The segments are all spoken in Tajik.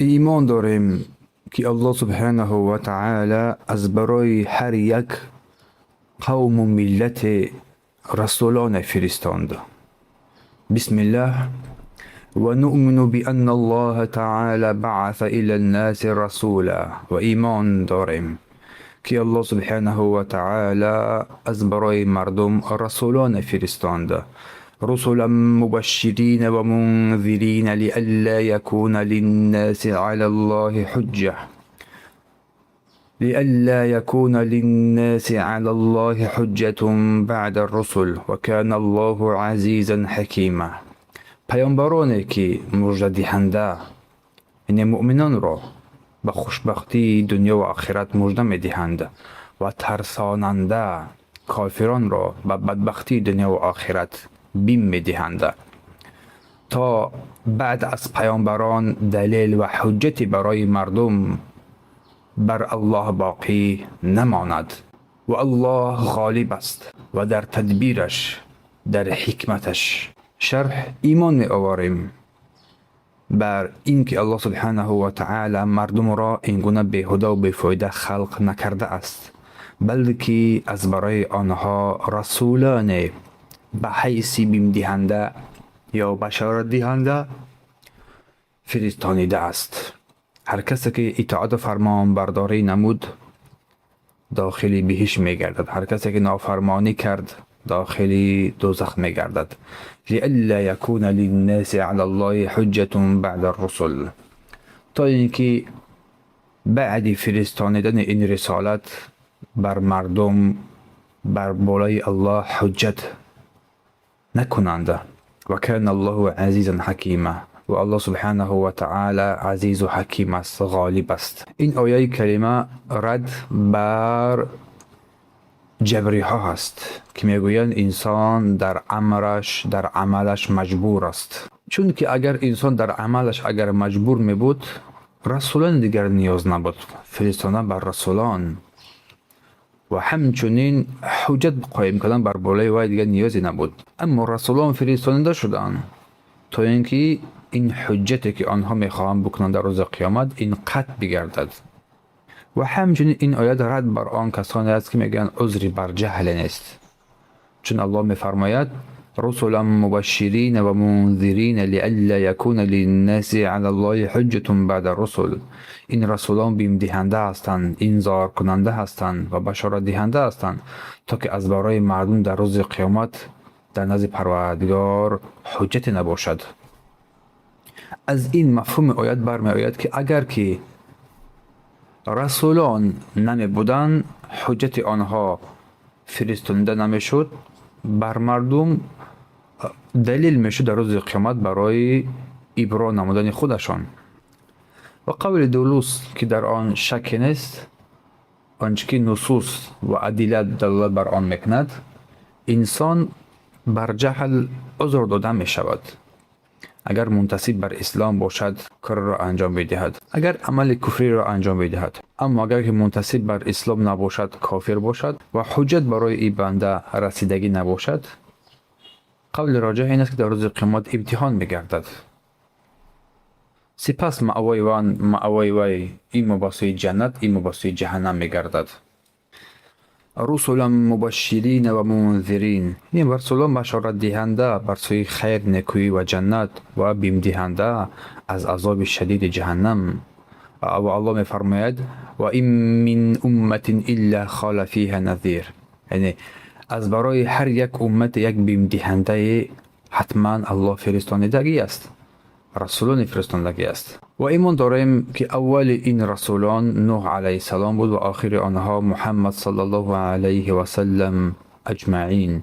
Имон дорем, ки Аллоҳ субҳанаҳу ва таъала аз барои ҳар як қавму миллате расулоне фиристонд. Бисмиллаҳ. ونؤمن بأن الله تعالى بعث إلى الناس رسولا. Ва имон дорем, ки Аллоҳ субҳанаҳу ва таъала аз барои мардум расулоне фиристонд. رسلا مبشرين ومنذرين لئلا يكون للناس على الله حجة لئلا يكون للناس على الله حجة بعد الرسل وكان الله عزيزا حكيما. Паёмбароне, ки муждадиҳанда, яъне муъминонро ба хушбахтии дунё ва охират мужда медиҳанд ва тарсонанда, кофиронро ба бадбахтии дунё ва охират бим медиҳанд, то баъд аз паёмбарон далел ва ҳуҷҷате барои мардум бар Аллоҳ боқӣ намонад. Ва Аллоҳ ғолиб аст ва дар тадбираш, дар ҳикматаш. Шарҳ: имон меоварем бар ин ки Аллоҳ субҳанаҳу ва таъала мардумро ин гуна беҳудаву бефоида халқ накардааст, балки аз барои онҳо расулоне ба ҳайси бимдиҳанда ё башоратдиҳанда фиристонидааст. Ҳар касе ки итоату фармонбардорӣ намуд, дохили биҳишт мегардад, ҳар касе ки нофармонӣ кард, дохили дӯзах мегардад. لئلا يكون للناس على الله حجة بعد الرسل. То ин ки баъди фиристонидани ин рисолат бар мардум бар болои Аллоҳ ҳуҷҷат накунанд. وكان الله عزيزا حكيما. Ва Аллоҳ субҳанаҳу ва таъала азизу ҳаким аст, ғолиб аст. Ин ояи карима рад бар ҷабриҳо ҳаст, ки мегӯянд, инсон дар амраш, дар амалаш маҷбур аст. Чунки агар инсон дар амалаш агар маҷбур мебуд, расулони дигар ниёз набуд фиристодан бар расулон ва ҳамчунин ҳуҷҷат қоим кардан бар болои вай дигар ниёзе набуд. Аммо расулон фиристонида шуданд, то ин ки ин ҳуҷҷате, ки онҳо мехоҳанд бикунанд дар рӯзи қиёмат, ин қатъ бигардад. Ва ҳамчунин ин оят рад бар он касоне аст, ки мегӯянд, узри бар ҷаҳле нест, чун Аллоҳ мефармояд: رسلا مبشرين ومنذرين لئلا يكون للناس على الله حجة بعد الرسل. Ин расулон бимдиҳанда ҳастанд, инзоркунанда ҳастанд ва башоратдиҳанда ҳастанд, то ки аз барои мардум дар рӯзи қиёмат дар назди Парвардигор ҳуҷҷате набошад. Аз ин мафҳуми оят бармеояд, ки агар ки расулон намебуданд, ҳуҷҷати онҳо фиристонида намешуд, бар мардум далел мешуд дар рӯзи қиёмат барои ибро намудани худашон. Ва қавли дуруст, ки дар он шакке нест, онче ки нусус ва адилла далолат бар он мекунад, инсон бар ҷаҳл узр дода мешавад. Агар мунтасиб бар ислом бошад, корро анҷом медиҳад, агар амали куфриро анҷом медиҳад. Аммо агар ки мунтасиб бар ислом набошад, кофир бошад ва ҳуҷҷат барои ин банда расидагӣ набошад, қавли роҷеҳ ин аст, ки дар рӯзи қиёмат имтиҳон мегардад. Сипас маъвои вай иммо ба сӯи ҷаннат, иммо ба сӯи ҷаҳаннам мегардад. رسلا مبشرين ومنذرين. Ин расулон башоратдиҳанда бар сӯи хайр, некӯӣ ва ҷаннат ва бимдиҳанда аз азоби шадиди ҷаҳаннам. Ва Аллоҳ мефармояд: وإن من أمة إلا خلا فيها نذير. Яъне аз барои ҳар як уммате як бимдиҳандае ҳатман Аллоҳ фиристонидагӣ аст, расулоне фиристондагӣ аст. Ва имон дорем, ки аввали ин расулон Нуҳ алайҳиссалом буд ва охири онҳо Муҳаммад саллаллоҳу алайҳи васаллам аҷмаин.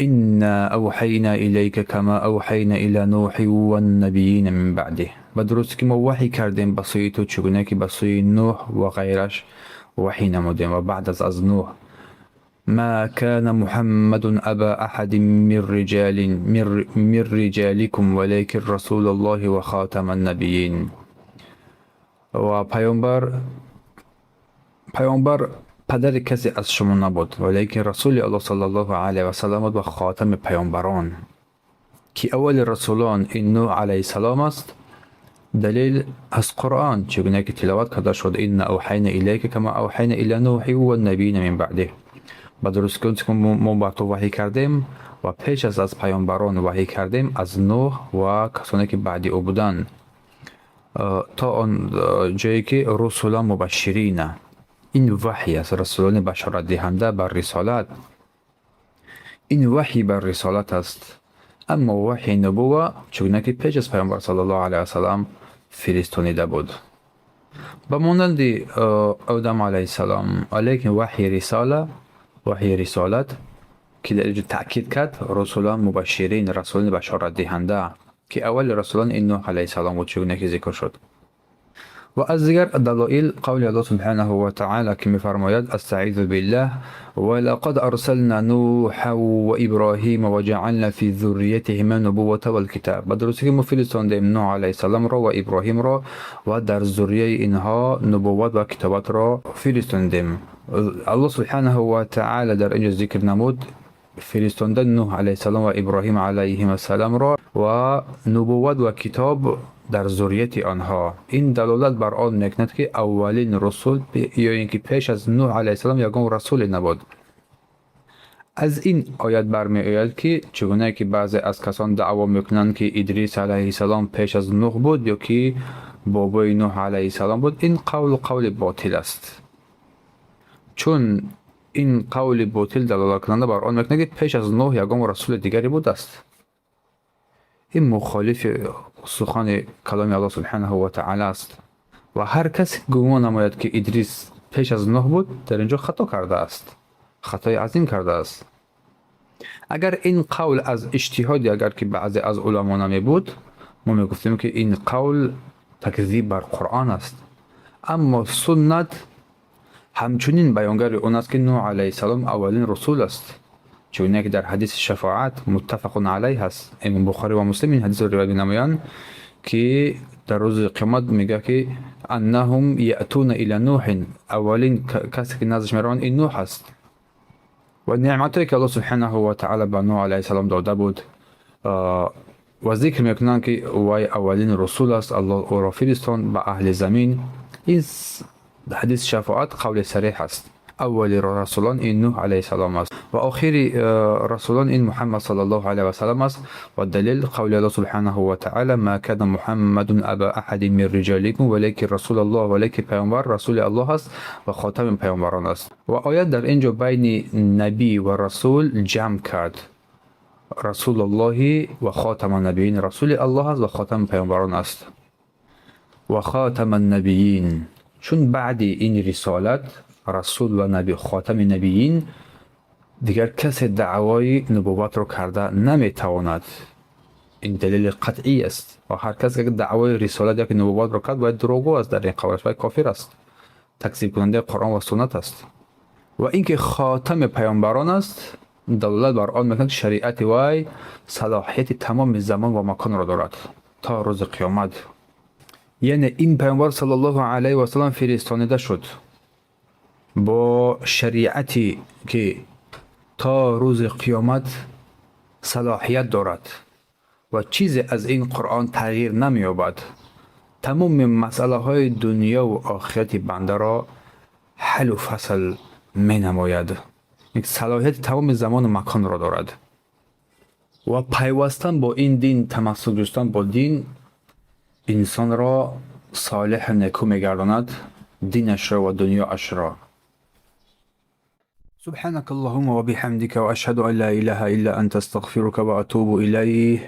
إنا أوحينا إليك كما أوحينا إلى نوح والنبيين من بعده. Ба дурустӣ ки мо ваҳй кардем ба сӯи ту, чӣ гуна ки ба сӯи Нуҳ ва ғайраш ваҳй намудем ва баъд аз Нуҳ. ما كان محمد أبا أحد من رجالكم ولكن رسول الله وخاتم النبيين. Ва паёмбар падари касе аз шумо набуд, валекин расули Аллоҳ саллаллоҳу алайҳи васаллам буд ва хотами паёмбарон, ки аввали расулон ин Нуҳ алайҳиссалом аст. Далил аз Қуръон, чӣ гуна ки тиловат карда шуд: إنا أوحينا إليك كما أوحينا إلى نوح والنبيين من بعده. Ба дурустӣ ки мо бар ту ваҳй кардем ва пеш аз паёмбарон ваҳй кардем, аз Нӯҳ ва касоне ки баъди ӯ буданд, то он ҷое ки رسلا مبشرين. Ин ваҳй аст, расулони башоратдиҳанда бар рисолат. Ин ваҳй бар рисолат аст, аммо ваҳйи нубува чӣ гуна ки пеш аз паёмбар саллаллоҳу алайҳи васалам фиристонида буд, ба монанди Одам алайҳиссалом. Лекин ваҳйи рисола, ваҳйи рисолат, ки дар инҷо таъкид кард رسلا مبشرين, расулони башоратдиҳанда, ки аввали расулон ин Нӯҳ алайҳиссалом буд, чӣ гуна ки зикр шуд. Ва аз дигар далоил қавли Аллоҳ субҳанаҳу ва таъала, ки мефармояд: أستعيذ بالله، ولقد أرسلنا نوحا وإبراهيم وجعلنا في ذريتهما النبوة والكتاب. Ба дурустӣ ки мо фиристондем Нӯҳ алайҳиссаломро ва Иброҳимро ва дар зуррияи инҳо нубувват ва китобатро фиристондем. Аллоҳ субҳанаҳу ва таъала дар инҷо зикр намуд фиристондани Нӯҳ алайҳиссалом ва Иброҳим алайҳим ассаломро ва нубувват ва китоб дар зуррияти онҳо. Ин далолат бар он мекунад, ки аввалин расул ё ин ки пеш аз Нӯҳ алайҳиссалом ягон расуле набуд. Аз ин оят бармеояд, ки чӣ гуна ки баъзе аз касон даъво мекунанд, ки Идрис алайҳиссалом пеш аз Нӯҳ буд ё ки бобои Нӯҳ алайҳиссалом буд, ин қавл қавли ботил аст, чун ин қавли ботил далолаткунанда бар он мекунад, ки пеш аз Нӯҳ ягон расули дигаре будааст. Ин мухолифи сухани каломи Аллоҳ субҳанаҳу ва таъала аст. Ва ҳар касе гумон намояд, ки Идрис пеш аз Нӯҳ буд, дар ин ҷо хато кардааст, хатои азим кардааст. Агар ин қавл аз иҷтиҳоди агар ки баъзе аз уламо намебуд, мо мегуфтем, ки ин қавл такзиб бар Қуръон аст. Аммо суннат ҳамчунин баёнгари он аст, ки Нӯҳ алайҳиссалом аввалин расул аст, чуне ки дар ҳадиси шафоат, متفق عليه ҳаст, Имом Бухорӣ ва Муслим ин ҳадисро ривоят менамоянд, ки дар рӯзи қиёмат мегӯяд, ки أنهم يأتون إلى نوح. Аввалин касе ки наздаш мераванд, ин Нӯҳ аст. Ва неъматое ки Аллоҳ субҳанаҳу ва таъала ба Нӯҳ алайҳиссалом дода буд ва зикр мекунанд, ки вай аввалин расул аст, Аллоҳ ӯро фиристонд ба аҳли замин. Ин ҳадиси шафоат қавли сареҳ аст: аввали расулон ин Нӯҳ алайҳиссалом аст ва охири расулон ин Муҳаммад саллаллоҳу алайҳи васалам аст. Ва далил қавли Аллоҳ субҳанаҳу ва таъала: ما كان محمد أبا أحد من رجالكم ولكن رسول الله. Валекин паёмбар расули Аллоҳ аст ва хотами паёмбарон аст. Ва оят дар ин ҷо байни набӣ ва расул ҷамъ кард: رسول الله وخاتم النبيين. Расули Аллоҳ аст ва хотами паёмбарон аст. وخاتم النبيين, чун баъди ин рисолат, расул ва наби, хотами набиин, дигар касе даъвои нубувватро карда наметавонад. Ин далели қатъӣ аст. Ва ҳар касе ки даъвои рисолат яки нубувватро кард, бояд дурӯғгӯ аст дар ин қавлаш, вай кофир аст, такзибкунандаи Қуръон ва суннат аст. Ва ин ки хотами паёмбарон аст, далолат бар он мекунад, ки шариати вай салоҳияти тамоми замон ва маконро дорад то рӯзи қиёмат. Яъне ин паёмбар саллаллоҳу алайҳи васалам фиристонида шуд бо шариате ки то рӯзи қиёмат салоҳият дорад ва чизе аз ин Қуръон тағйир намеёбад, тамоми масъалаҳои дунёву охирати бандаро ҳаллу фасл менамояд, салоҳияти тамоми замону маконро дорад. Ва пайвастан бо ин дин, тамассук ҷустан бо дин инсонро солеҳу некӯ мегардонад, динашро ва дунёашро. سبحانك اللهم وبحمدك وأشهد أن لا إله إلا أنت، أستغفرك وأتوب إليه.